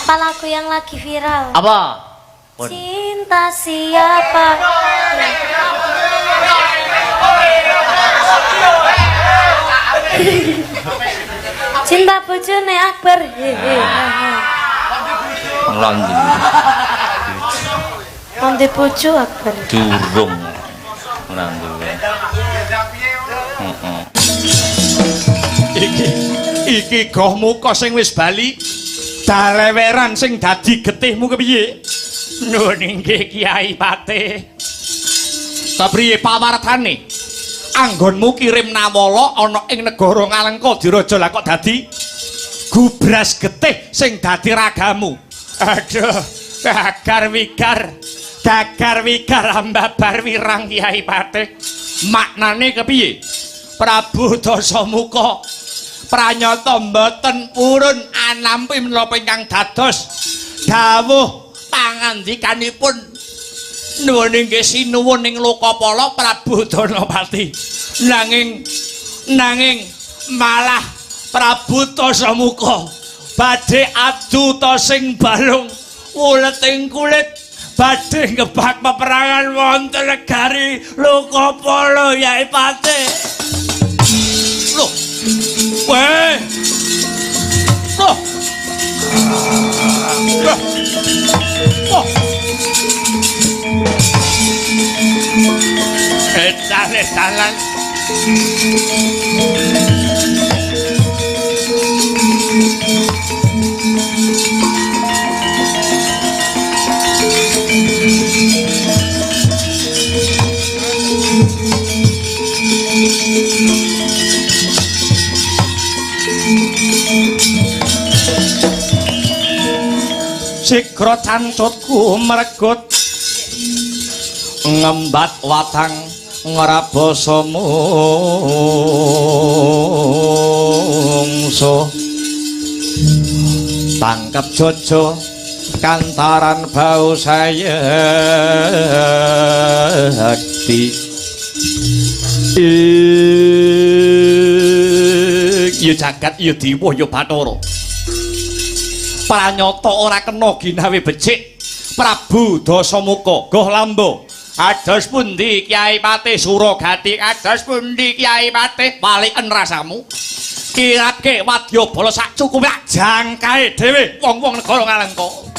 Apa lagu yang lagi viral? Apa? Pun. Cinta siapa? Cinta bojone Akbar. Hehe. Nglandi. Onde bojo Akbar. Durung. Ora duwe. Heeh. Iki iki goh muka sing wis bali daleweran sing dadi getihmu kepiye? Nuwun inggih Kyai Patih. Kepriye pawartane? Anggonmu kirim nawala ana ing negara Ngalengka Diraja lah kok dadi gubras getih sing dadi ragamu. Aduh, gagar wigar. Gagar wigar ambabar wirang Kyai Patih. Maknane kepiye? Prabu Dasamuka pranyata mboten purun anampi menapa ingkang dados dawuh pangandikanipun nuwun inggih sinuwun ing Lokapala Prabu Danapati. Nanging nanging malah Prabu Dasamuka badhe adu ta sing balung wuleting kulit badhe ngebak peperangan wonten negari Lokapala Yai Patih. Loh. Weh. Loh. Loh. Oh. Edan edanan. Sigra cancutku meregut ngembat watang ngrabasa mungsuh tangkep jojo kantaran bau sayekti ing ya jagat ya diwuh ya Bathara. Pranyata ora kena ginawe becik Prabu Dasamuka goh lambo ados pundi Kyai Patih Suragati ados pundi Kyai Patih waliken rasamu kirake wadyabala sak cukupe jangkae dhewe wong-wong negara Ngalengka.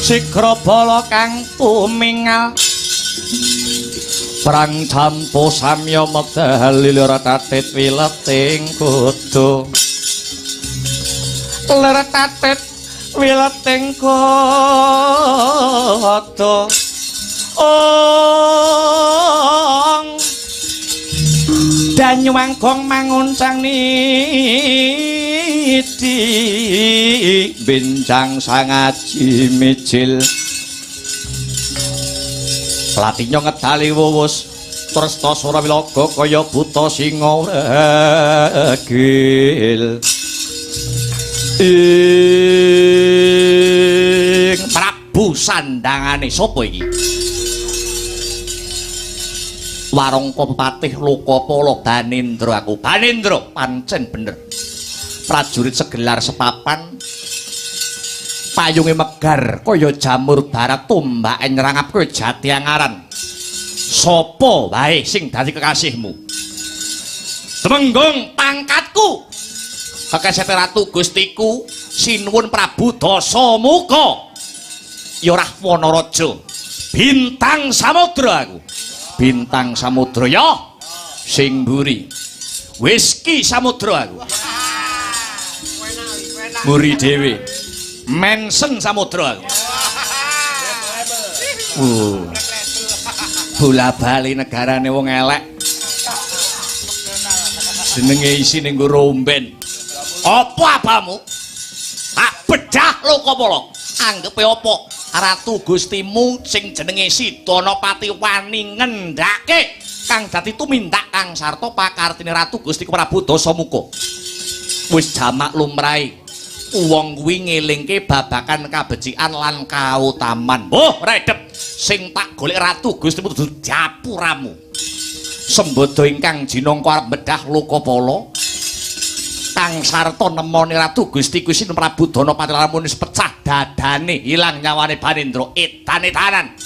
Sigra bala kang tumingal perang campo samya medal lir tatit wileting kudu lir tatit wileting kudu ong danyuwangkong manguncang niti bincang sangaji mijil Latinya ngedali wuwus Tresta Surawilaga kaya buta singa regil. Ing Prabu sandangane sapa iki? Warangka pepatih Lokapala Banendra aku. Banendra pancen bener. Prajurit segelar sepapan payunge megar kaya jamur barat tombake nyerangap kaya jati angaran. Sapa wae sing dadi kekasihmu? Temenggung pangkatku. Kekasih Ratu Gustiku Sinuwun Prabu Dasamuka. Ya ora Wanaraja. Bintang Samudra aku. Bintang Samudra ya sing mburi. Whisky Samudra aku. Mburi dhewe. Mensen Samudra aku. Bola bali negarane wong elek. Jenenge isine nggo romben. Apa abamu? Tak bedah Lokapala. Anggepe apa? Ratu Gustimu sing jenenge Sidanapati wani ngendhake kang dadi tumindak Kang Sarta pakartine Ratu Gustiku Prabu Dasamuka. Wis jamak lumrahe wong kuwi ngelingke babakan kabecikan lan kautaman. Oh, redep sing tak golek Ratu Gustimu dudu japuramu. Sembada ingkang jinangka arep bedah Lokapala. Kang Sarta nemoni Ratu Gusti Kusin Prabu Danapati lamun wis pecah dadane ilang nyawane Banendra edan-edanan.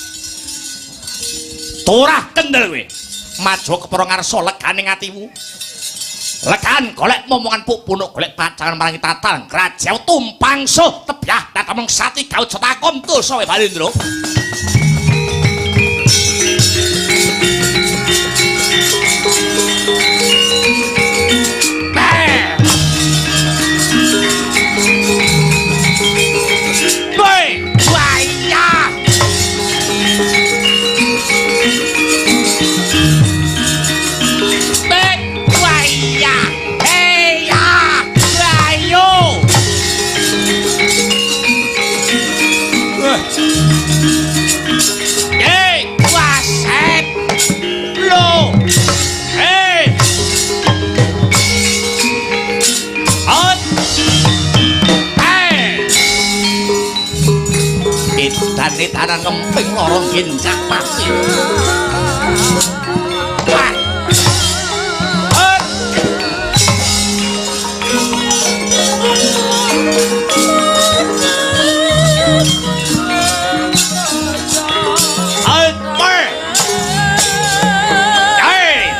Turah kendel kowe. Maja kepara ngarsa legane atimu. Legan golek momongan pupunuk golek pacangan marangi tatan krajan tumpang suh tebyah tatemeng sati gaut setakom dosa kowe Balendra. Edan-edanan ngemping lorong ginjak pati. Hey!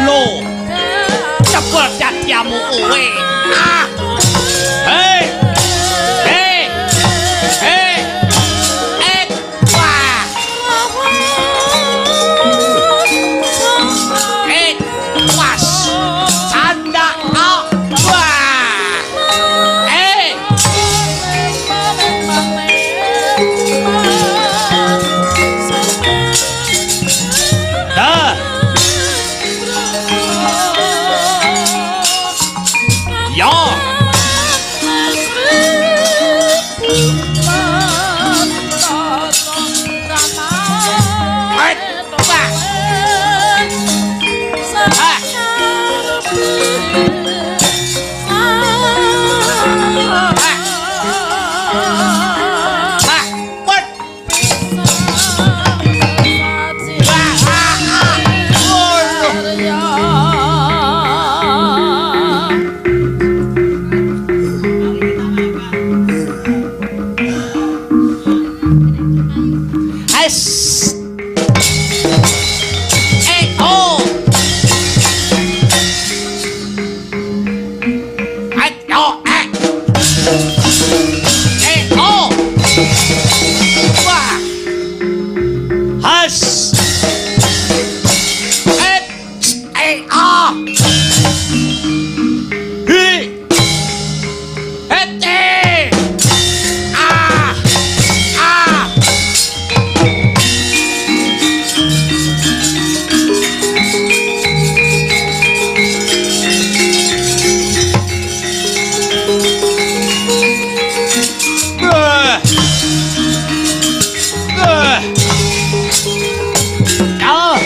Lho. Cepet jatiamu kowe. Ah. Hei. Hei. Hei. Eh. Wah. Eh. Was. Canda. Ah. Wah. Eh. Dah. Ya. Eh. Wah. Ah. Ah. Wah. Wah. Ah. Ah. Waduh. Es. Eh, oh. Eh, oh, eh. Eh, oh. Wah. Has. Eh, eh, ah. Hi. Eh, eh. Ah. Ah. Eh. Eh. Ah.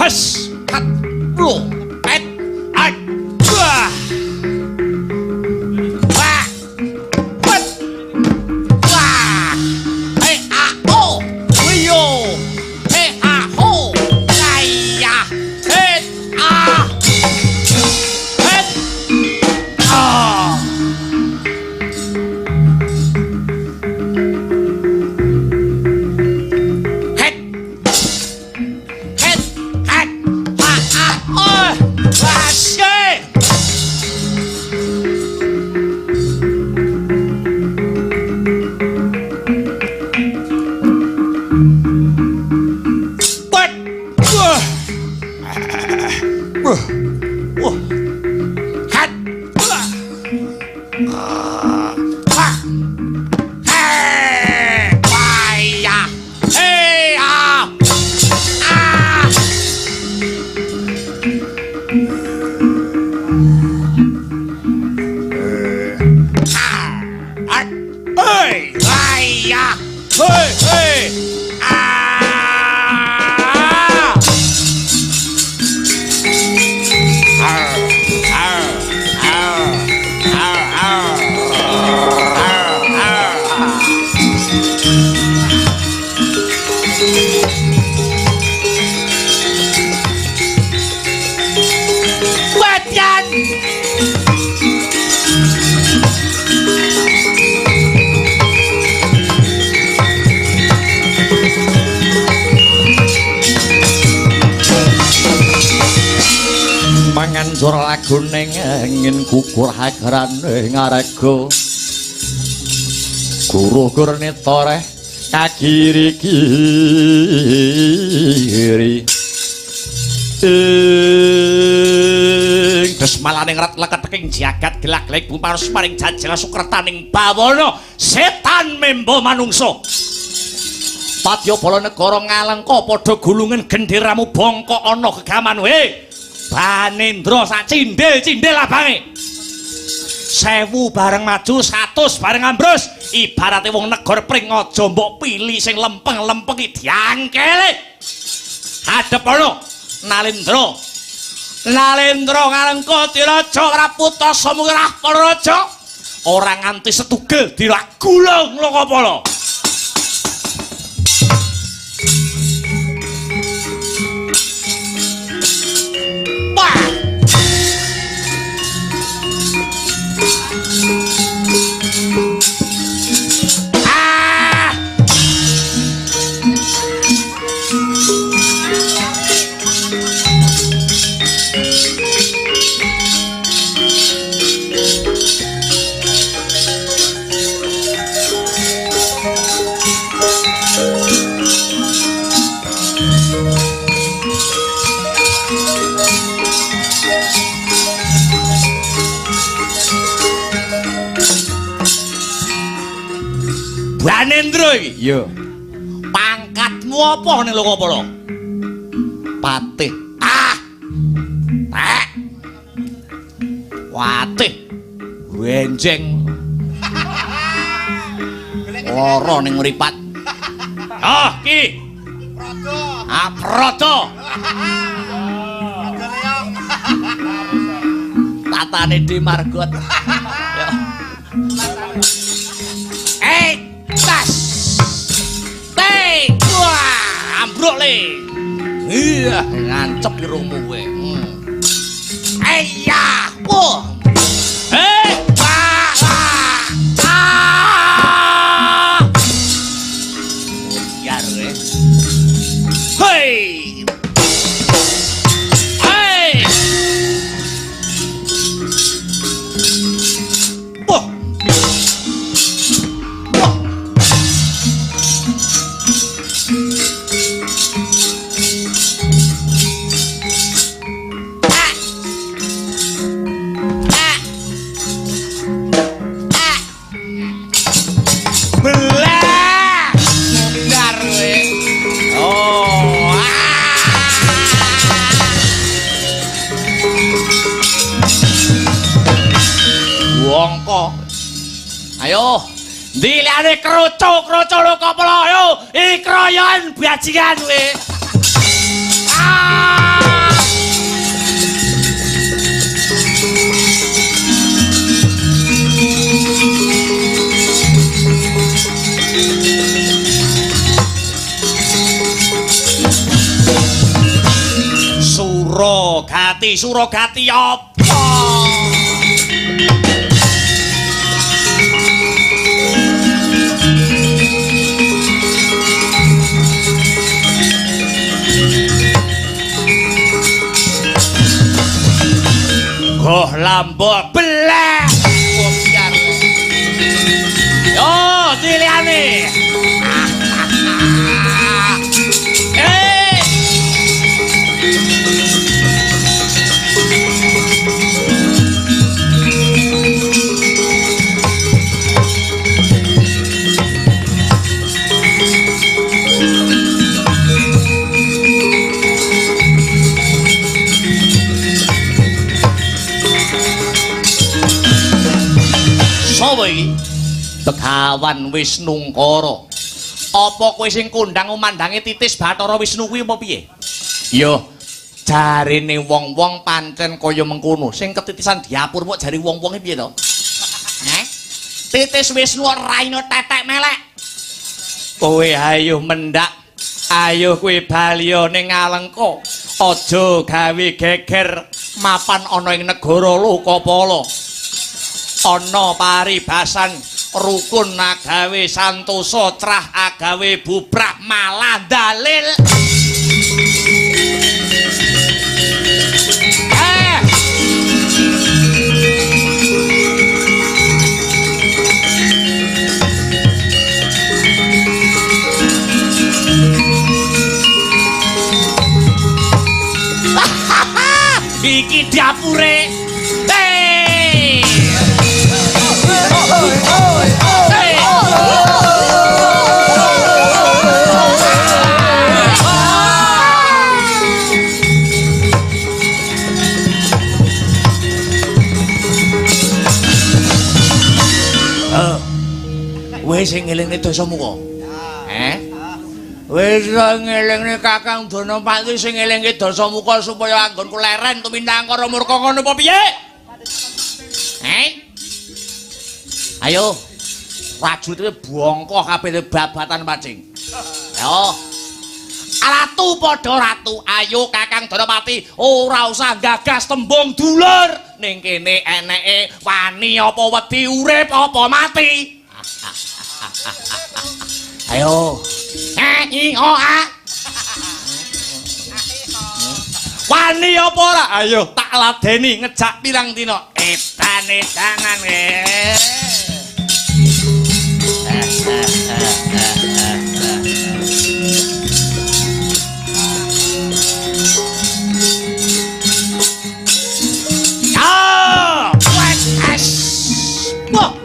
Has, kat, bro, et, at, wah, wah, wat, wah, he, a, o, yo, he, a, ho, ai, ya, he, a, he, a. Het, het, het, ha, ha, oh, wah, she. Wat? Wah. Wah. Wah. Het. Wah. Ha. Hey. Wah, ya. Hey, ah. Ah. Ah. Hey. Wah, ya. Hey, hey. Ah. Arr, arr, arr, arr, arr, arr, arr. Wadian. Mangan sur lagune ngin gugur hagrane ngarega guru gurne toreh kagiri kiri ing desmalane ngret leketeking jagat gelak-gelik bumarus maring jajal sukretaning bawana setan membo manungsa. Padya bala negara ngalengka padha gulungen genderamu bongkok ana gegaman. He Banendra sak cindil-cindil abange. 1000 bareng maju, 100 bareng ambrus. Ibarate wong negor pring aja mbok pilih sing lempeng-lempeng iki diangkele. Hadep ana Nalendra. Nalendra ngalengka diraja Prabu Tasamuka Raja. Ora nganti setugel diragulung Lokapala. Banendra iki. Iya. Pangkatmu apa ning Lokapala? Patih. Ah. Tek. Watih. Wenjeng. Lara ning mripat. Ah, ki. Prada. Ah, prada. Prada Leong. Tatane di Margot. Ya. Tas. Teh. Wah, ambruk le. Iya, ngancep irungmu kowe. Eyah. Wah. Hei, wah. Ah. Biar kowe. Hei. Hei. Wah. Wah. Ah. Ah. Ah. Belah. Mudar kowe. Oh. Ah. Wongko. Ayo, ndi liyane kroco-kroco Lokapala ayo ikroyon bajingan kowe. Ah! Surogati, Surogati apa? Goh lambo belah. Biar. Yo, diliane. Eh. Sopo iki? Begawan Wisnungkara. Apa kowe sing kondang umandange titis Bathara Wisnu kuwi apa piye? Yo, jarene wong-wong pancen kaya mengkono. Sing ketitisan diapur kok jare wong-wonge piye to? Heh? Titis Wisnu raine tetek melek. Kowe ayo mendak, ayo kowe baliya ning Alengka. Aja gawe geger mapan ana ing negara Lokapala. Ana paribasan rukun agawe santosa, trah agawe bubrah malah dalil. Eh. Iki dapure. Hei. Hei. Kowe sing ngelingne Dasamuka. Eh? Wis ngelingne Kakang Danapati sing ngelingke Dasamuka supaya anggonku leren tumindang Angkara Murka ngono apa piye? Eh? Ayo. Prajurite bongkoh kabeh babatan pacing. Yo. Ratu padha ratu, ayo Kakang Danapati ora usah gagas tembung dulur. Ning kene eneke wani apa wedi urip apa mati. Ayo. E I O A. Wani apa ora? Ayo tak ladeni ngejak pirang dina. Edan-edanan Ah! Wes. Wah.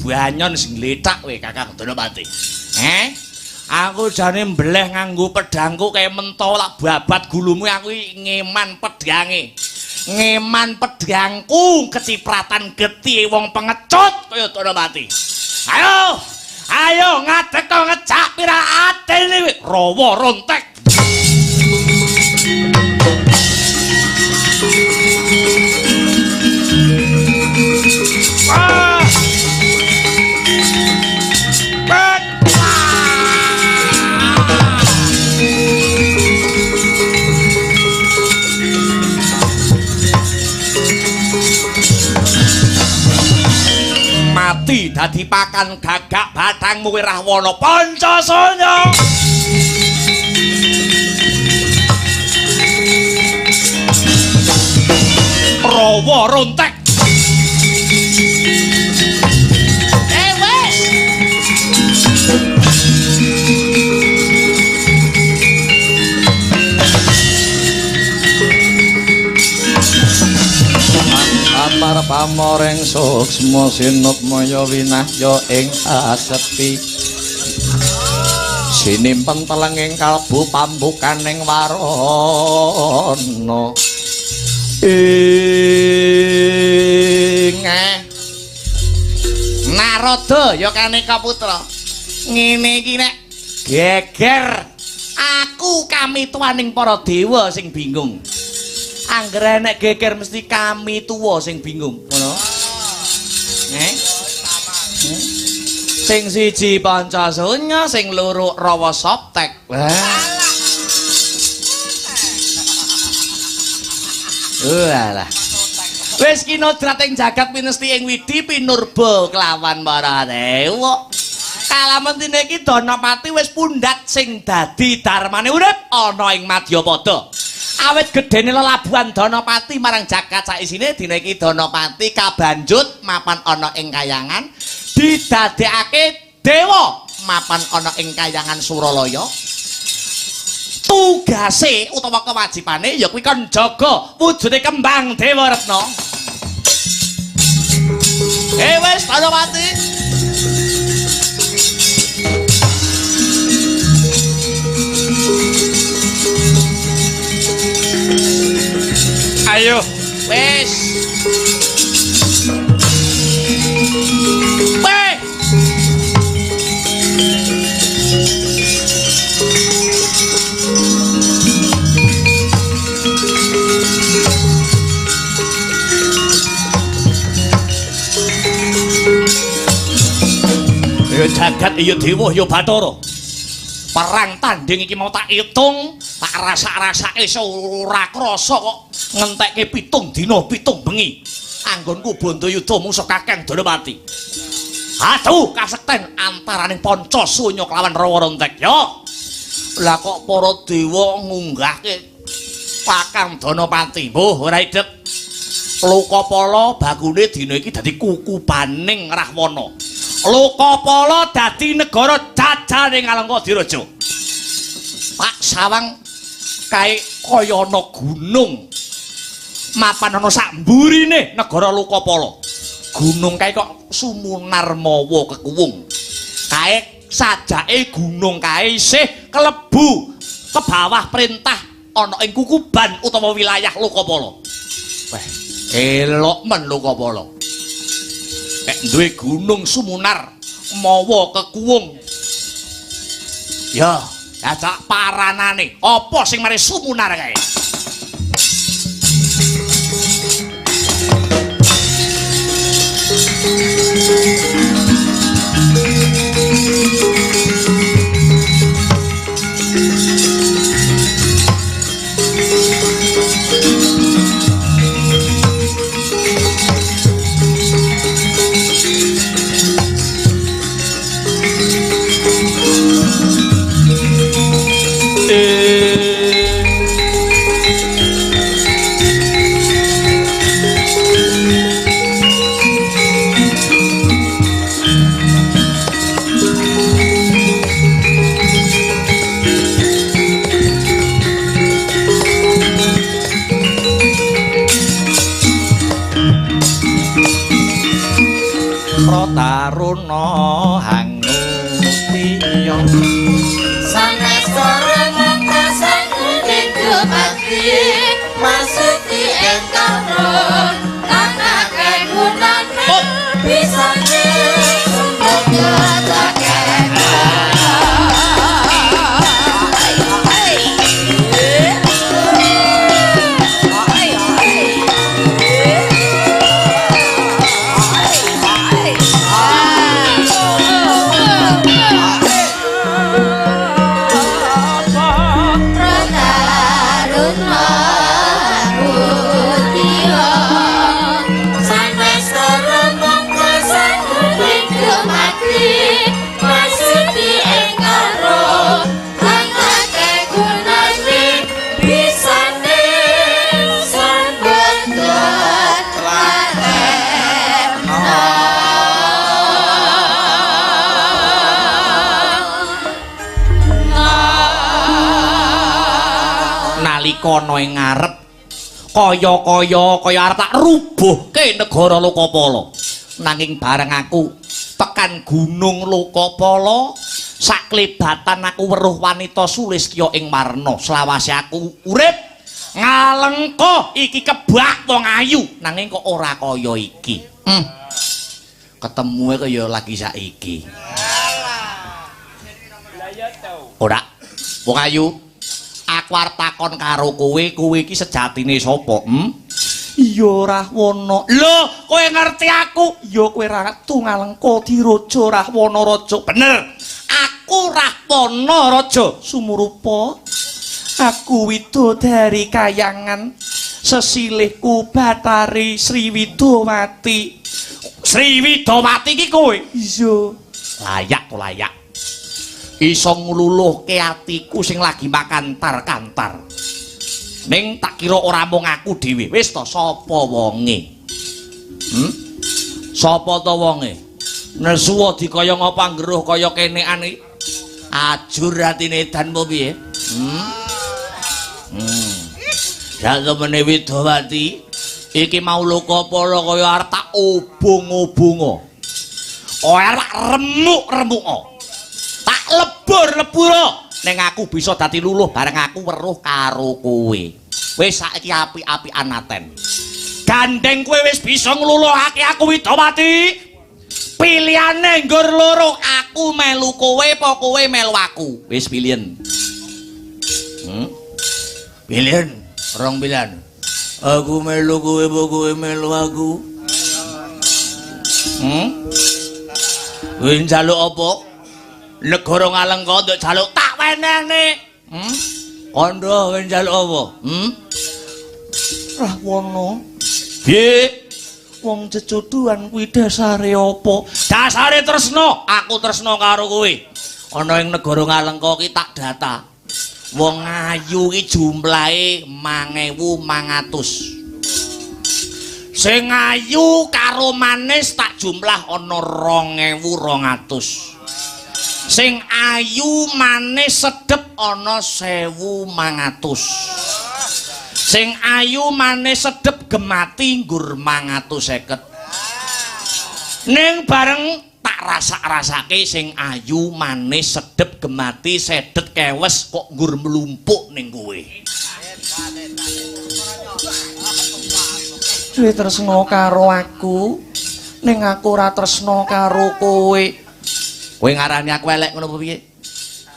Banyon sing glethak kowe Kakang Danapati. Heh? Aku jane mbleh nganggo pedhangku kaya mentho lak babat gulumu aku ngeman pedhange. Ngeman pedhangku kecipratan getih wong pengecut kaya Danapati. Ayo, ayo ngadeg kok ngejak pira atene kowe. Rawa rontek. Ah! Mati dadi pakan gagak batangmu kowe Rahwana Pancasanya. Rawa rontek. Wes. Amar pamoreng suksma sinukmaya winahya ing asepi. Sinimpen telenging kalbu pambukaning warana. Ing Narada ya kaneka putra. Ngene iki nek geger aku kamituwaning para dewa sing bingung. Anggere nek geger mesti kami tuwa sing bingung, ngono. Sing siji Pancasunya, sing loro Rawa Soptek. Walah. Wis kinodrat ing jagat pinesti ing widi pinurba kelawan para dewa. Kalamun dina iki Danapati wis pundhat sing dadi darmane urip ana ing Madyapada. Awit gedene lelabuhan Danapati marang jagat saisine dina iki Danapati kabanjut mapan ana ing kayangan didadekake dewa mapan ana ing kayangan Suralaya. Tugase utawa kewajibane ya kuwi kon jaga wujude kembang Dewa Retna. Wis Danapati. Ayo, wis. Weh. Ya jagat ya dewa ya Bathara. Perang tanding iki mau tak hitung, tak rasa-rasake ora krasa kok ngentekke 7 dina 7 bengi. Anggonku Bantayuda mungsuh Kakang Danapati. Aduh, kasekten antaraning Pancasunya kelawan Rawa Rontek. Yo. Lah kok para dewa ngunggahke Kakang Danapati. Mbuh, ora idep. Lokapala bakune dina iki dadi kukubaning Rahwana. Lokapala dadi negara jajane Ngalengka Diraja. Pak sawang kae kaya ana gunung. Mapan ana sak mburine negara Lokapala. Gunung kae kok sumunar mawa kekuwung. Kae Sajake gunung kae isih kelebu ke bawah perintah ana ing kukuban utawa wilayah Lokapala. Wah, elok men Lokapala. Nek duwe gunung Sumunar mawa kekuwung. Ya, jajak paranane. Apa sing mari Sumunar kae? Taruna hangutiya sanes para mangka sangguning dumadi masuki ing karon kang akeh gunane bisane sumbaga. Ana ing ngarep kaya-kaya kaya arep tak rubuhke negara Lokapala. Nanging bareng aku tekan Gunung Lokapala, saklebatan aku weruh wanita sulistya ing warna. Selawase aku urip ngalengka iki kebak wong ayu, nanging kok ora kaya iki. Ketemue kaya lagi saiki. Ora, wong ayu. Aku arep takon karo kowe, kowe iki sejatine sapa? Iya Rahwana. Lho, kowe ngerti aku? Ya kowe ratu Ngalengka Diraja Rahwana Raja. Bener. Aku Rahwana Raja Sumurupa. Aku widodari kayangan. Sesilihku Batari Sri Widowati. Sri Widowati iki kowe? Iya. Layak to layak. Iso ngluluhke atiku sing lagi makantar-kantar. Ning tak kira ora mung aku dhewe. Wis to sapa wonge? Sapa to wonge? Nesu dikaya ngapa nggeruh kaya kenekan iki? Ajur atine edan apa piye? Sak temene Widowati, iki mau Lokapala kaya arep tak obong-obongo. Kaya arep remuk-remuko. Tak lebur-leburo ning aku bisa dadi luluh bareng aku weruh karo kowe. Wis saiki apik-apikan aten. Gandeng kowe wis bisa ngluluhake aku Widowati. Pilihane nggur loro, aku melu kowe apa kowe melu aku? Wis pilihan. Pilihan, rong pilihan. Aku melu kowe apa kowe melu aku? Kowe njaluk apa? Negara Ngalengka nduk jaluk tak wenehne. Kandha kowe njaluk apa? Rahwana. Piye? Wong cecoduhan kuwi dasare apa? Dasare tresna. Aku tresna karo kowe. Ana ing negara Ngalengka ki tak data. Wong ayu ki jumlahe 1500. Sing ayu karo manis tak jumlah ana 2200. Sing ayu manis sedep ana 1500. Sing ayu manis sedep gemati nggur 550. Ning bareng tak Tak rasak-rasake sing ayu, manis, sedep, gemati, sedet, kewes kok nggur mlumpuk ning kowe. Kowe tresna karo aku, ning aku ora tresna karo kowe. Kowe ngarani aku elek ngono apa piye?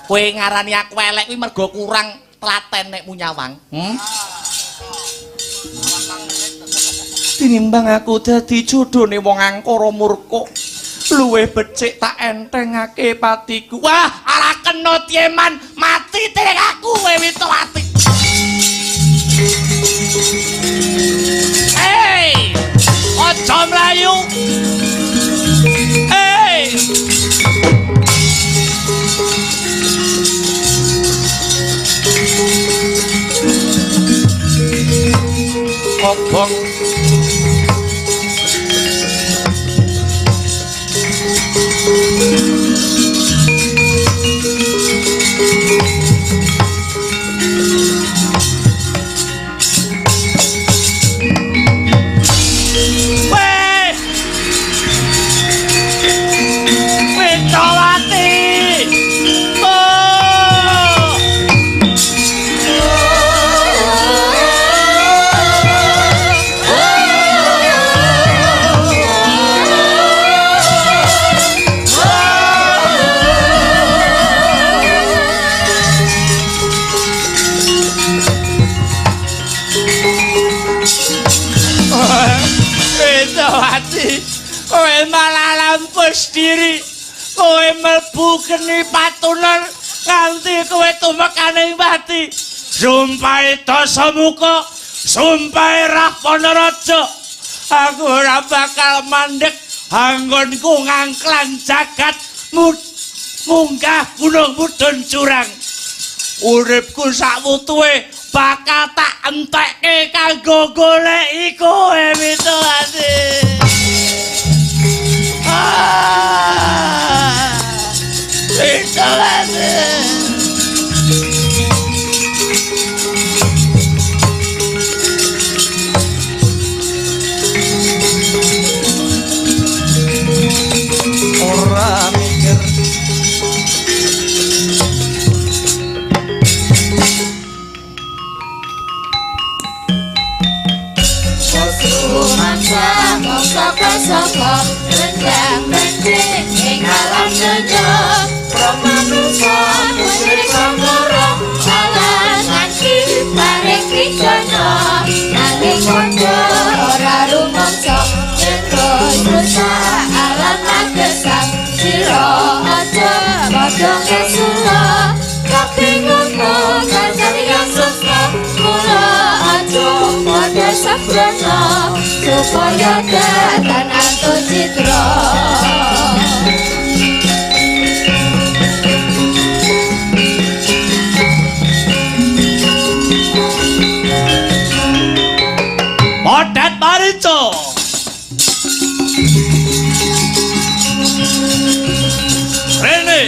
Kowe ngarani aku elek kuwi mergo kurang telaten nek munyawang. Tinimbang aku dadi jodhone wong angkara murka, luwih becik tak entengake patiku. Wah, ora kena tieman, mati dening aku kowe Witowati. Hei, aja mlayu. Hei. Kobong. Weh! Witowati! Oh! Witowati, kowe malah lampus diri, kowe mlebu geni patunan nganti kowe tumekaning pati. Sumpahe Dasamuka, sumpahe Rahwana Raja, aku ora bakal mandek anggonku ngangklang jagat munggah gunung mudhun jurang. Uripku sakwutuhe bakal tak entekke kanggo goleki kowe Witowati. Ah! Witowati. Ora mikir Saka-saka rendang rending ing alam donya manungsa musyrik sangkara alan nganti paring pidana nanging padha ora rumangsa yen rusak alam magesang sira aja padha ngesula kabeh ngono kang sukma mula aja padha sabrana supaya datan antuk citra. Podet Marica. Rene.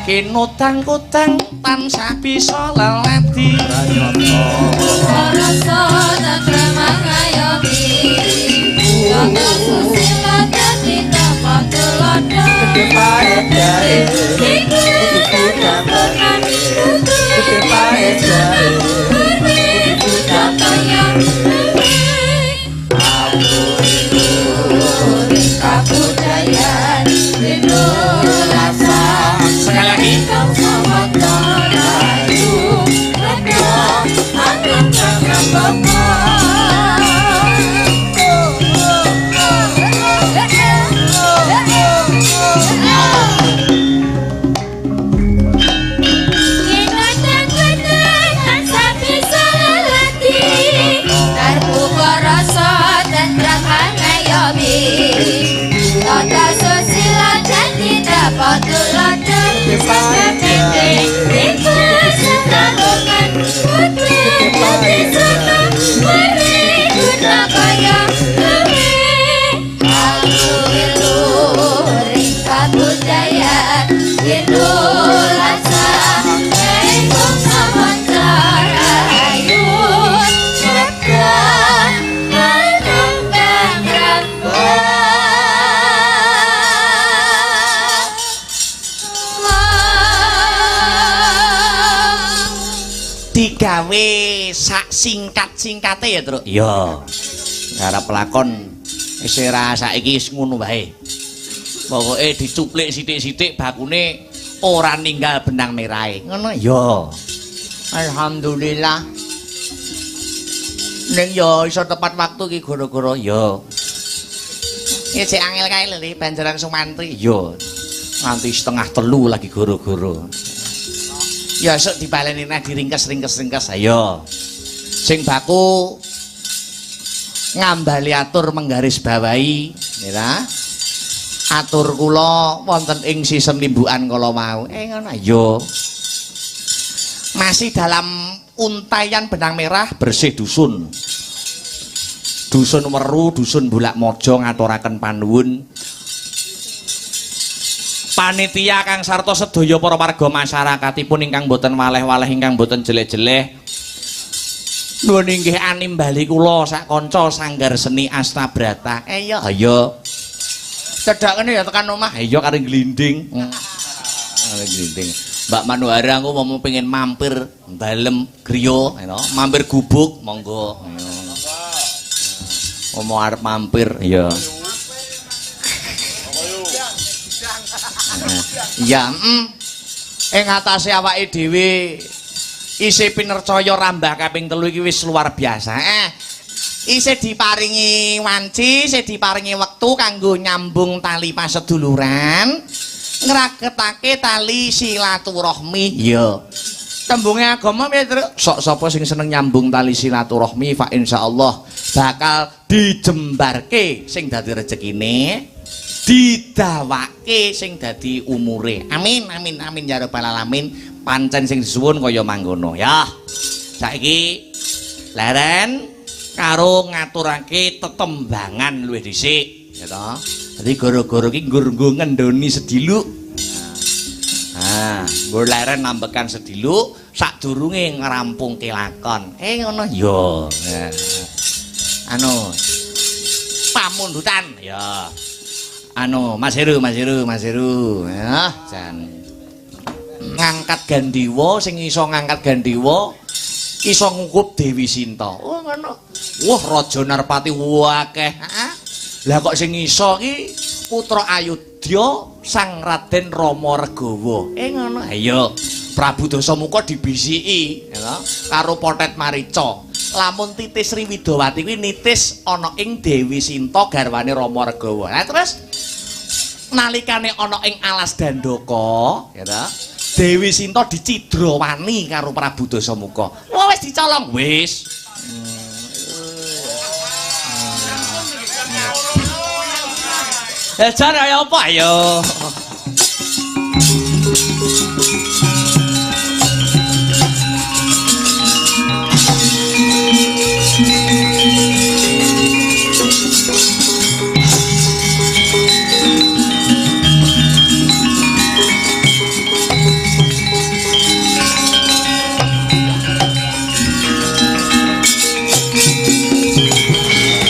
Kinutang-kutang tansah bisa leledi. Rasa tentrem ngayomi. Yoga susila dadi tempat tulodo. Sekali lagi. Bapak. singkat-singkate ya, Truk. Iya. Garap lakon wis ora saiki wis ngono wae. Pokoke dicuplik sithik-sithik bakune ora ninggal benang merahe. Ngono ya. Alhamdulillah. Ning ya iso tepat waktu iki gara-gara ya. Ya cek angel kae lho banjaran Sumantri. Ya. Nganti 2:30 lagi gara-gara. Ya esuk dibaleni neh diringkes-ringkes-ringkes ayo. Sing baku ngambali atur menggaris bawahi, ya. Atur kula wonten ing sistem limbukan kala mau. Ngono ya. Masih dalam untaian benang merah bersih dusun. Dusun Weru, dusun Bulak Mojo ngaturaken panuwun. Panitia kang sarta sedaya para warga masyarakatipun ingkang boten waleh-waleh ingkang boten jeleh-jeleh. Nuwun inggih animbali kula sak kanca Sanggar Seni Astabrata. Iya, ayo. Cedhak kene ya tekan omah. Iya karo glinding. Karo glinding. Mbak Manuhara aku mau pengen mampir dalem griya, mampir gubuk monggo. Mau arep mampir, iya. Ya, ing atase awake dhewe isih pinercaya rambah kaping 3 iki wis luar biasa. Isih diparingi wanci, isih diparingi wektu kanggo nyambung tali paseduluran, ngragetake tali silaturahmi. Iya. Tembunge agama piye, Truk? Sok sapa sing seneng nyambung tali silaturahmi, fa insyaallah bakal dijembarke sing dadi rezekine, didawake sing dadi umure. Amin amin amin ya rabbal alamin. Pancen sing disuwun kaya mangkono ya. Saiki leren karo ngaturake tetembangan luwih dhisik, ya toh. Dadi gara-gara iki nggo ngendoni sediluk. Nah, nggo leren nambekan sediluk sadurunge ngrampungke lakon. Ngono ya. Anu pamundutan ya. Anu Mas Heru, Mas Heru, Mas Heru. Ya, jan. Ngangkat Gandiwa sing iso ngangkat Gandiwa iso ngukup Dewi Sinta. Oh ngono. Wah, Raja Narpati akeh. Heeh. Lah kok sing iso iki putra Ayodya Sang Raden Rama Regawa. Ngono. Ayo, Prabu Dasamuka dibisiki ya karo Pothet Marica. Lamun titis Sri Widowati kuwi nitis ana ing Dewi Sinta garwane Rama Regawa. Lah terus nalikane ana ing alas Dandaka, ya ta? Dewi Sinta dicidrawani karo Prabu Dasamuka. Wah, wis dicolong. Wis. Jan ayo apa ayo.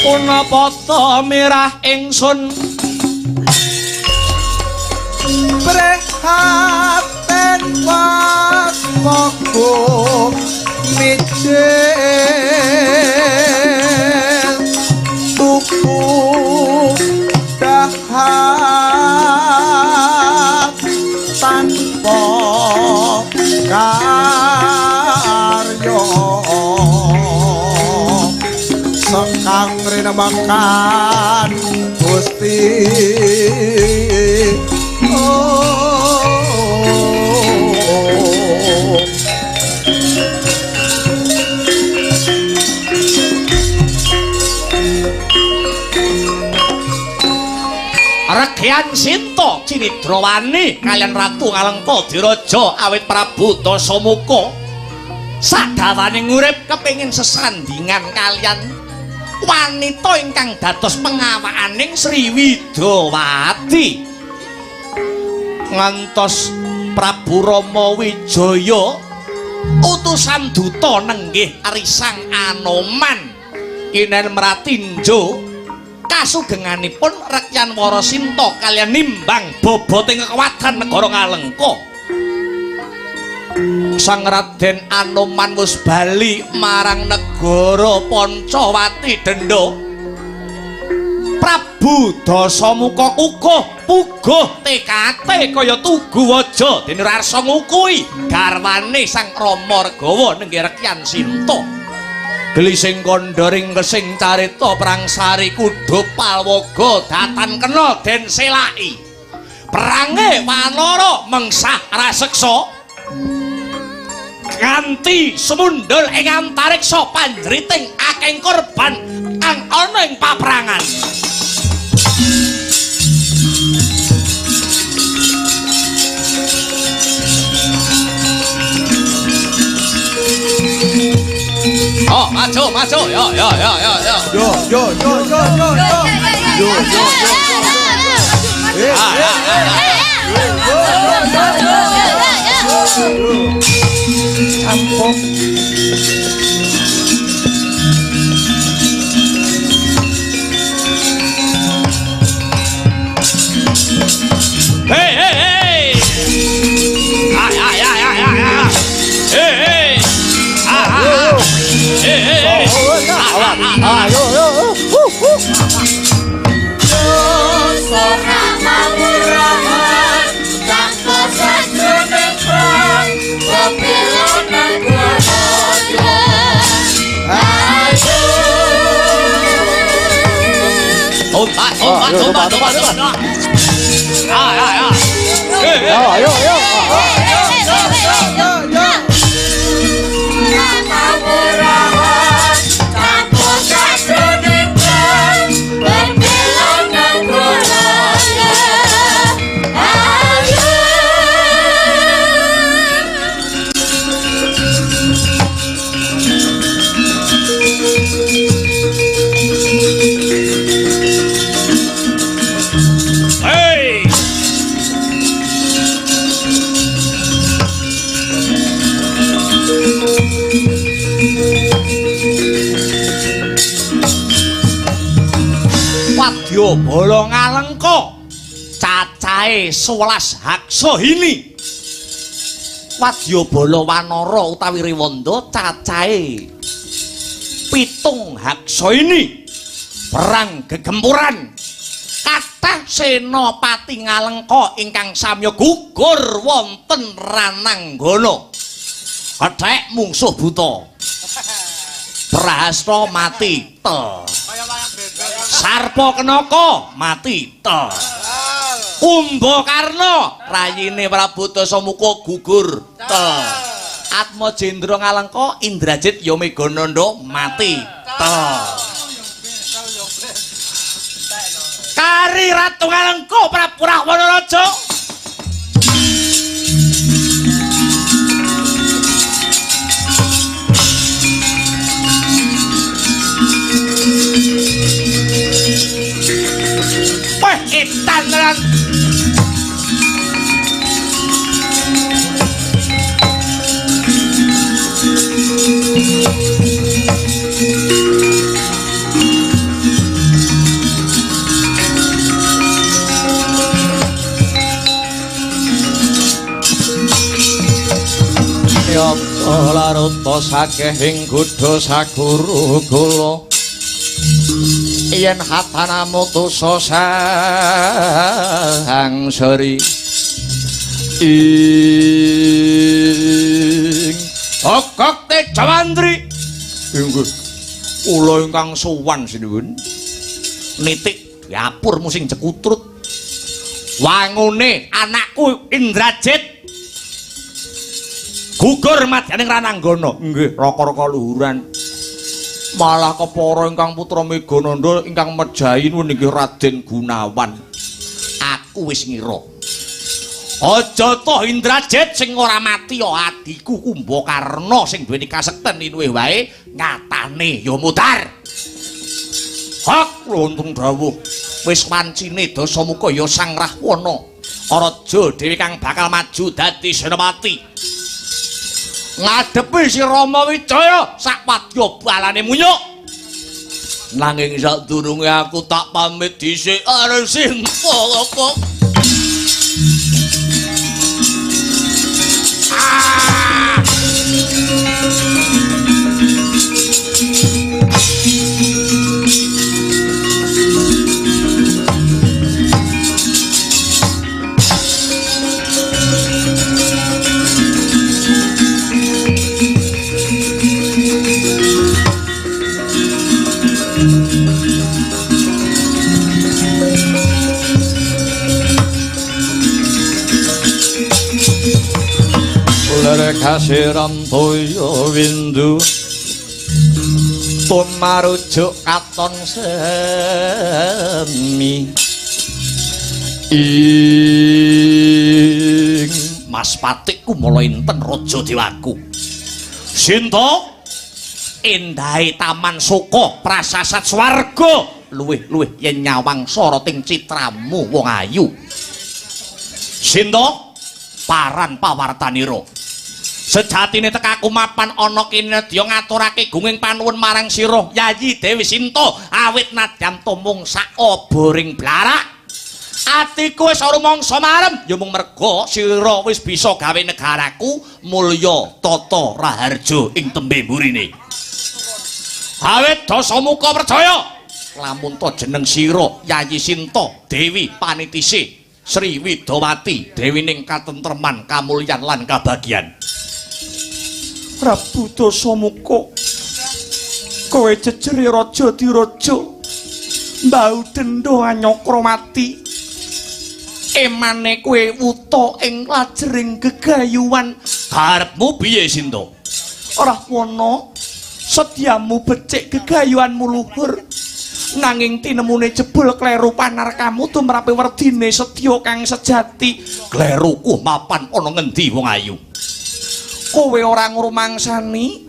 Punapa ta mirah ingsun prihatin waspaku mijil tuku dahat tanpa karya sekang rinemakan Gusti. Regyan Sinta Cinidrawani kaliyan Ratu Ngalengka Diraja awit Prabu Dasamuka sadawane urip kepengin sesandingan kaliyan wanita ingkang dados pengawakaning Sri Widowati. Ngantos Prabu Rama Wijaya utusan duta nenggih Risang Anoman kinen mratinjo kasugenganipun Rekyan Warasinta kaliyan nimbang boboting kekuatan negara Ngalengka. Sang Raden Anoman wis bali marang negara Pancawati Denda. Prabu Dasamuka kukuh puguh tekate kaya tugu waja dene arsa ngukui garwane Sang Rama Regawa nenggih Rekyan Sinta. Gelising kandha ringkesing carita perang sari kuda palwaga datan kena den selaki. Perange wanara mengsah raseksa nganti semundul ing antariksa panjriting akeh korban kang ana ing paprangan. Oh, maju, maju, yo, yo, yo, yo, yo. Yo, yo, yo, yo, yo, yo. Yo, yo, yo. Eh, eh, eh. Campur. Hey, hey, hey. Ay, ay, ay, ay, ay, ay. Hey, hey. Ah, ah, ah. Hey, hey, hey. Ayo, yo, Opa, opa, opa, opa, opa. Ah, ah, ah. Ayo, ayo. Wadya bala ngalengka cacahe 11 Haksahini. Wadya bala wanara utawi Rewanda cacahe 7 Haksahini. Perang gegempuran kathah senopati ngalengka ingkang samya gugur wonten Rananggana. Kethek mungsuh buta. Prahasta mati tel. Sarpa Kenaka mati tel. Kumbakarna rayine Prabu Dasamuka gugur tel. Atmajendra Ngalengka Indrajit Yamegananda mati tel. Kari Ratu Ngalengka Prabu Rahwana Raja. Wah, edan tenan. Yata laruta sakehing gudha saguru kula. Yen hatanamu tusa sang seri ing Okok Tejawandri. Inggih kula ingkang sowan sinuwun. Nitik diapurmu sing jekutrut. Wangune anakku Indrajit gugur madyaning Rananggana. Nggih, raka-raka luhuran. Malah kepara ingkang putra Megananda ingkang mejahi nuwun inggih Raden Gunawan. Aku wis ngira. Aja toh Indrajit sing ora mati ya adhiku Kumbakarna sing duweni kasekten inuwih wae ngatane ya mudhar. Hak lontung dawuh wis wancine Dasamuka ya Sang Rahwana. Raja dhewe kang bakal maju dadi senopati. Ngadepi si Rama Wijaya sak wadya balane munyuk. Nanging sadurunge aku tak pamit dhisik karo Sinta kok. Ah! Kasiram toya windu tumarujuk katon semi ing Mas Patik kumala inten raja dewaku. Sinta endahe taman suka prasasat swarga luwih-luwih yen nyawang soroting citramu wong ayu. Sinta paran pawartanira. Sejatine tekaku mapan ana kene nedya ngaturake gunging panuwun marang sira Yayi Dewi Sinta awit nadyan tumung sak oboring blarak. Atiku wis ora mangsa marem ya mung merga sira wis bisa gawe negaraku mulya tata raharja ing tembe mburine. Awit Dasamuka percaya lamun ta jeneng sira Yayi Sinta Dewi Panitise Sri Widawati dewining katentreman kamulyan lan kabagyan. Prabu Dasamuka kowe jejere raja diraja mbau dendha Anyakramati emane kowe wuta ing lajering gegayuhan. Karepmu piye Sinta? Rahwana sedyamu becik gegayuhanmu luhur nanging tinemune jebul kleru panarkamu tumrape werdine setya kang sejati. Kleruku mapan ana ngendi wong ayu? Kowe ora ngrumangsani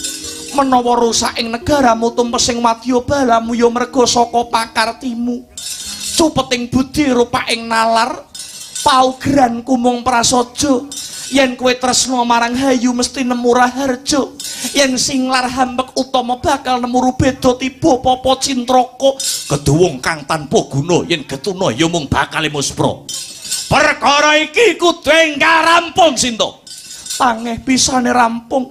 menawa rusak ing negaramu tumpesing wadya balamu ya merga saka pakartimu. Cupeting budi rupaing nalar paugeran kumung prasaja. Yen kowe tresna marang hayu mesti nemu raharja. Yen singlar hambek utama bakal nemu rubeda tiba papa cintraka. Keduwung kang tanpa guna yen getuna ya mung bakal muspra. Perkara iki kudu enggal rampung Sinta. Tangeh pisane rampung.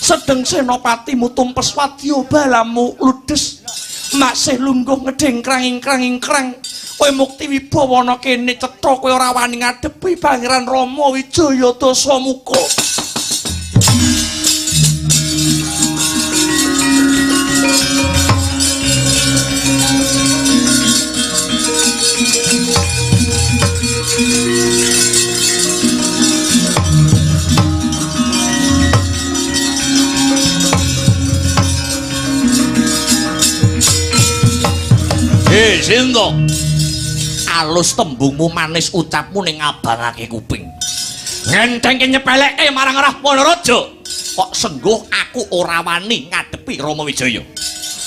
Sedeng senopatimu tumpes wadya balamu ludes. Masih lungguh ngedengkrang-ingkrang-ingkrang. Kowe mukti wibawa ana kene cetha kowe ora wani ngadepi Pangeran Rama Wijaya Dasamuka. Hei Sinta, alus tembungmu manis ucapmu ning ngabangake kuping. Ngentengke nyepeleke marang Rahwana Raja. Kok sengguh aku ora wani ngadepi Rama Wijaya.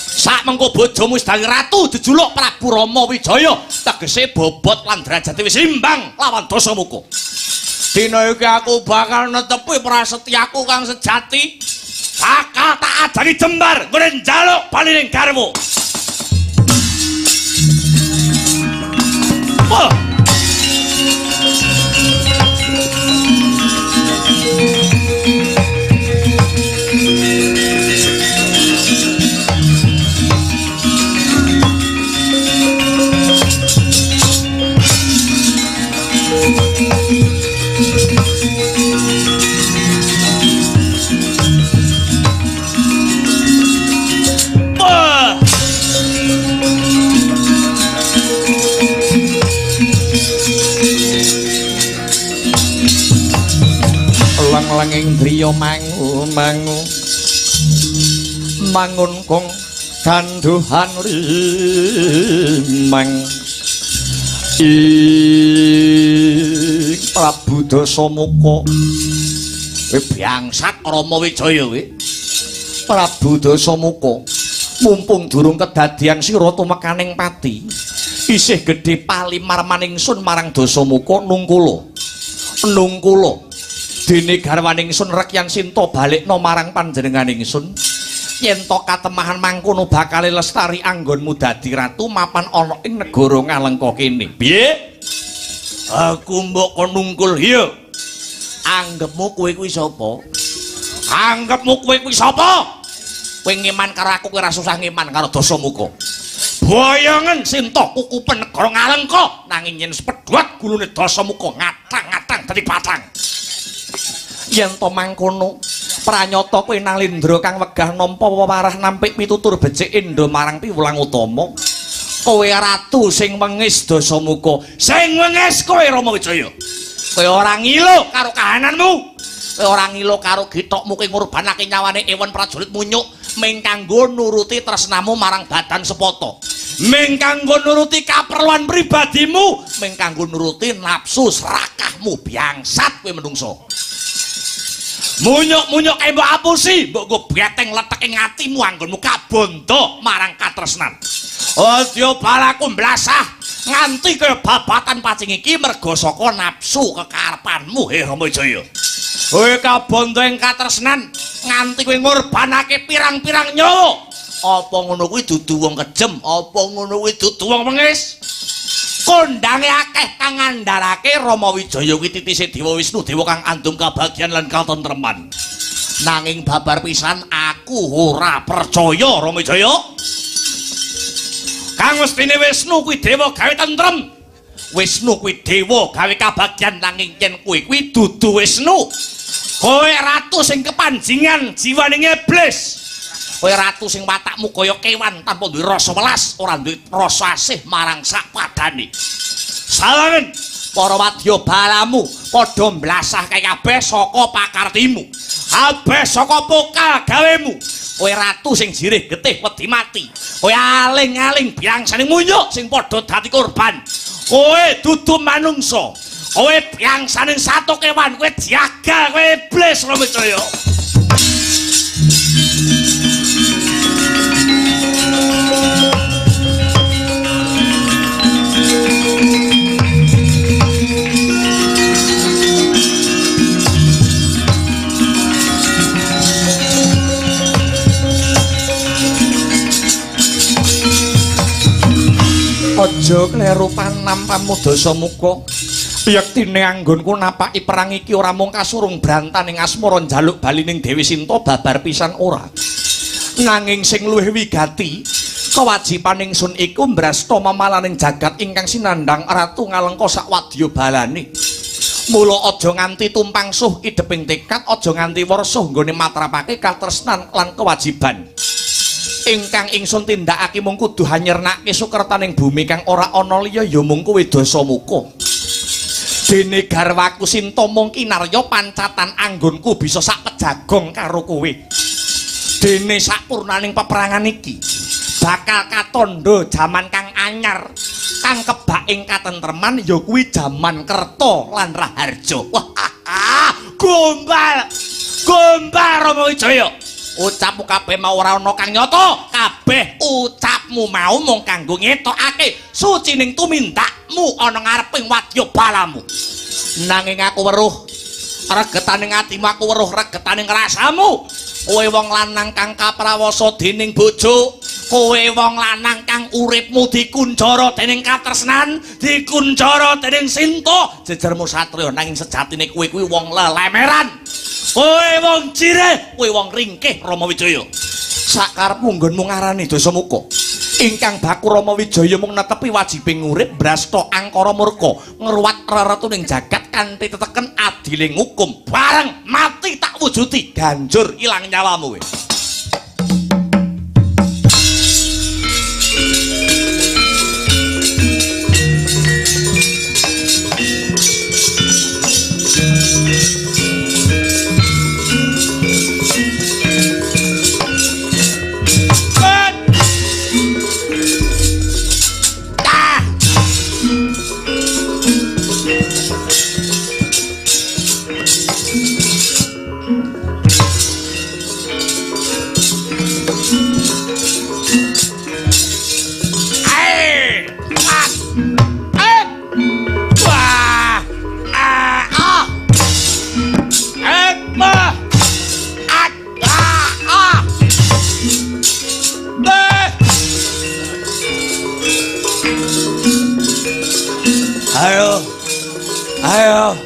Sak mengko bojomu wis dadi ratu jejuluk Prabu Rama Wijaya, tegese bobot lan derajate wis imbang lawan Dasamuka. Dina iki aku bakal netepi prasetyaku kang sejati. Bakal tak ajari jembar nggone njaluk bali ning garwa. Oh. Lang-langing driya mangu-mangu mangun kong ganduhan rimang ing Prabu Dasamuka. Kowe bangsat Rama Wijaya kowe. Prabu Dasamuka mumpung durung kedadian sira tumekaning pati isih gedhe palimarmaning sun marang Dasamuka nungkula. Nungkula dene garwaning sun Rekyan Sinta balekna marang panjenenganing sun. Yen to katemahan mangkono bakale lestari anggonmu dadi ratu mapan ana ing negara Ngalengka kene. Piye? Aku mbok kon nungkul iya. Anggepmu kowe kuwi sapa? Anggepmu kowe kuwi sapa? Kowe ngeman karo aku kowe ora susah ngeman karo Dasamuka. Boyongen Sinta kukupen negara Ngalengka nanging yen sepedhot gulune Dasamuka ngatang-ngatang dadi patang. Yen to mangkono pranyata kowe Nalindra kang wegah nampa wewarah nampik pitutur becik endha marang piwulang utama. Kowe ratu sing wengis Dasamuka, sing wengis kowe Rama Wijaya. Kowe ora ngilu karo kahananmu. Kowe ora ngilo karo githokmu kowe ngorbanake nyawane ewon prajurit munyuk ming kanggo nuruti tresnamu marang badan sepata. Ming kanggo nuruti kaperluan pribadimu, ming kanggo nuruti nafsu serakahmu biangsat kowe menungso. Munyuk-munyuk kae mbok apusi, mbok nggo beteng letek ing atimu anggonmu kabondo marang katresnan. Aja balaku mblasah nganti kaya babatan pacing iki merga saka nafsu kekarepanmu, he Rama Wijaya. Kowe kabondo ing katresnan nganti kowe ngorbanake pirang-pirang nyawa. Apa ngono kuwi dudu wong kejem, apa ngono kuwi dudu wong wengis? Kondange akeh kang ngandharake Rama Wijaya kuwi titise Dewa Wisnu, dewa kang andum kabagyan lan katentreman. Nanging babar pisan aku ora percaya Rama Wijaya. Kang mestine Wisnu kuwi dewa gawe tentrem. Wisnu kuwi dewa gawe kabagyan, nanging yen kowe kuwi dudu Wisnu. Kowe ratu sing kepanjingan jiwane iblis. Kowe ratu sing watakmu kaya kewan tanpa duwe rasa welas, ora duwe rasa asih marang sak padane. Sawangen para wadya balamu padha mblasah kae kabeh saka pakartimu. Kabeh saka pokal gawemu. Kowe ratu sing jirih getih wedi mati. Kowe aling-aling biangsane munyuk sing padha dadi korban. Kowe dudu manungsa. Kowe biangsane sato kewan, kowe jagal, kowe iblis Rama Wijaya. Aja kleru panampamu Dasamuka. Yektine anggonku napaki perang iki ora mung kasurung brantaning asmara njaluk bali ning Dewi Sinta babar pisan ora. Nanging sing luwih wigati, kewajiban ingsun iku mbrasta mamalaning jagat ingkang sinandhang Ratu Ngalengka sak wadya balane. Mula aja nganti tumpang suh ideping tekad, aja nganti wersuh nggone matrapake katresnan lan kewajiban. Ingkang ingsun tindakake mung kudu hanyernake sukertaning bumi kang ora ana liya ya mung kuwi Dasamuka. Dene garwaku Sinta mung kinarya pancatan anggonku bisa sak pejagong karo kowe. Dene sapurnaning peperangan iki bakal katandha jaman kang anyar kang kebak ing katentreman ya kuwi jaman Kerta lan Raharja. Wah, gombal. Gombal Rama Wijaya. Ucapmu kabeh mau ora ana kang nyata, kabeh ucapmu mau mung kanggo ngetokake sucining tumindakmu ana ngareping wadya balamu. Nanging aku weruh regetaning atimu, aku weruh regetaning rasamu. Kowe wong lanang kang kaprawasa dening bojo, kowe wong lanang kang uripmu dikunjara dening katresnan, dikunjara dening Sinta, jejermu satriya, nanging sejatine kowe kuwi wong lelemeran. Kowe wong jirih, kowe wong ringkih Rama Wijaya. Sakarepmu nggonmu ngarani Dasamuka. Ingkang baku Rama Wijaya mung netepi wajibing urip brasta angkara murka, ngruwat reretuning jagat kanthi teteken adiling hukum. Bareng mati tak wujudi, ganjur ilang nyawamu kowe. Ayo, ayo.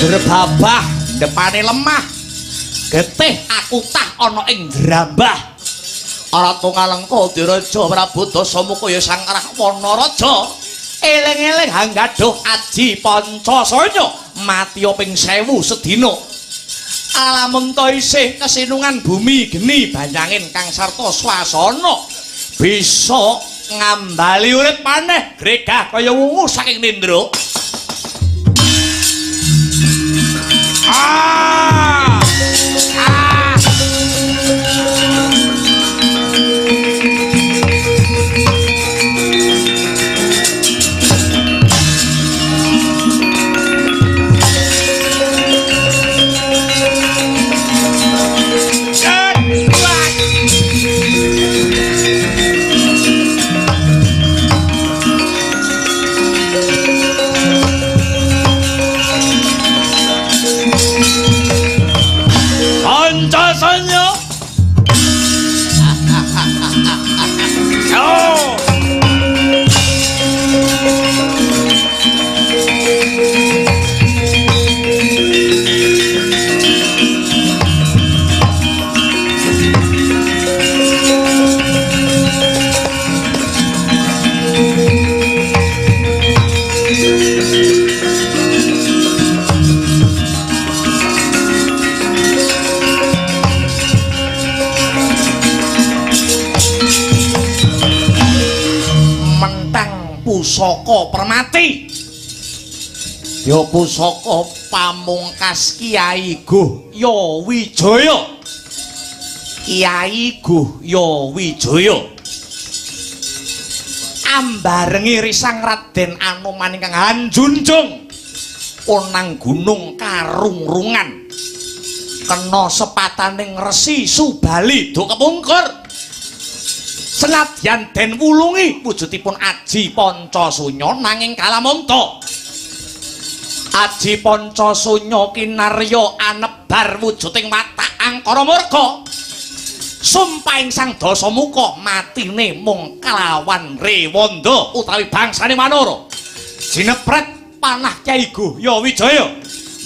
Jrebabah depane lemah. Getih aku tah ana ing drambah. Ratu Ngalengka Diraja Prabu Dasamuka ya Sang Rahwana Raja. Eling-eling hanggaduh aji pancasanya mati ping 1000 sedina. Alamun ta isih kesinungan bumi geni banyangin kang sarta swasana bisa ngambali urip maneh gregah kaya wungu saking nindra. Ah! Ah! Pancasanya. Yo. Pusaka Permati ya pusaka pamungkas Kiai Guhya Wijaya. Kiai Guhya Wijaya ambarengi risang Raden Anoman ingkang hanjunjung onang gunung karungrungan kena sepataning Resi Subali do kepungkur. Senadyan den wulungi wujudipun aji pancasunya nanging kalamunta aji pancasunya kinarya anebar wujuding watak angkara murka. Sumpahing Sang Dasamuka matine mung kelawan Rewanda utawi bangsane Manara. Jinepret panah Kyai Guhya Wijaya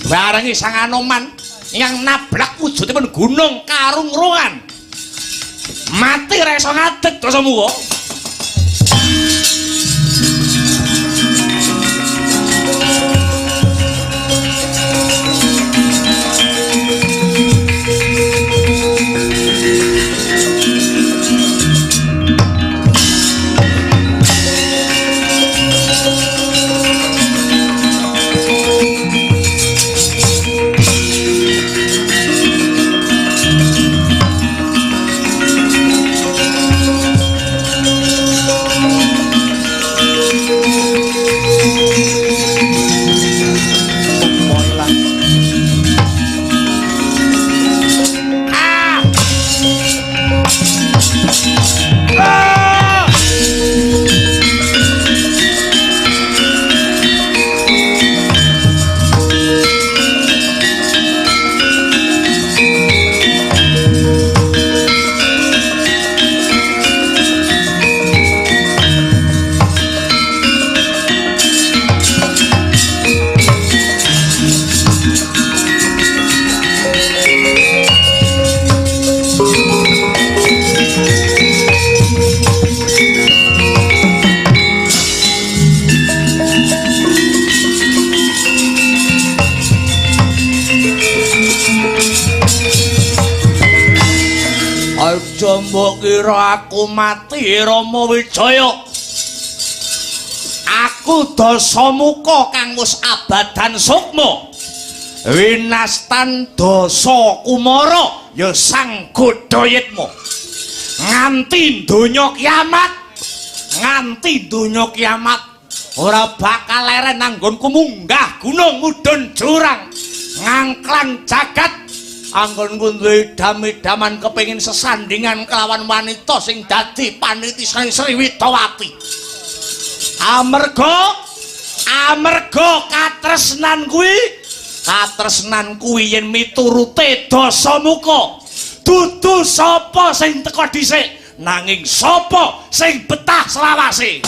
barengi Sang Anoman ingkang nabrak wujudipun gunung karungrungan. Mati ra iso ngadeg Dasamuka. Aja mbok kira aku mati Rama Wijaya. Aku Dasamuka kang wis abadan sukma. Winastan Dasa Kumara ya Sang Godhayitma. Nganti donya kiamat, nganti donya kiamat ora bakal leren anggonku munggah gunung mudhun jurang ngangklang jagat. Anggonku duwe idam-idaman kepengin sesandingan kelawan wanita sing dadi paniti saking Sri Widawati. Amerga katresnan kuwi yen miturute Dasamuka dudu sapa sing teka dhisik nanging sapa sing betah selawase.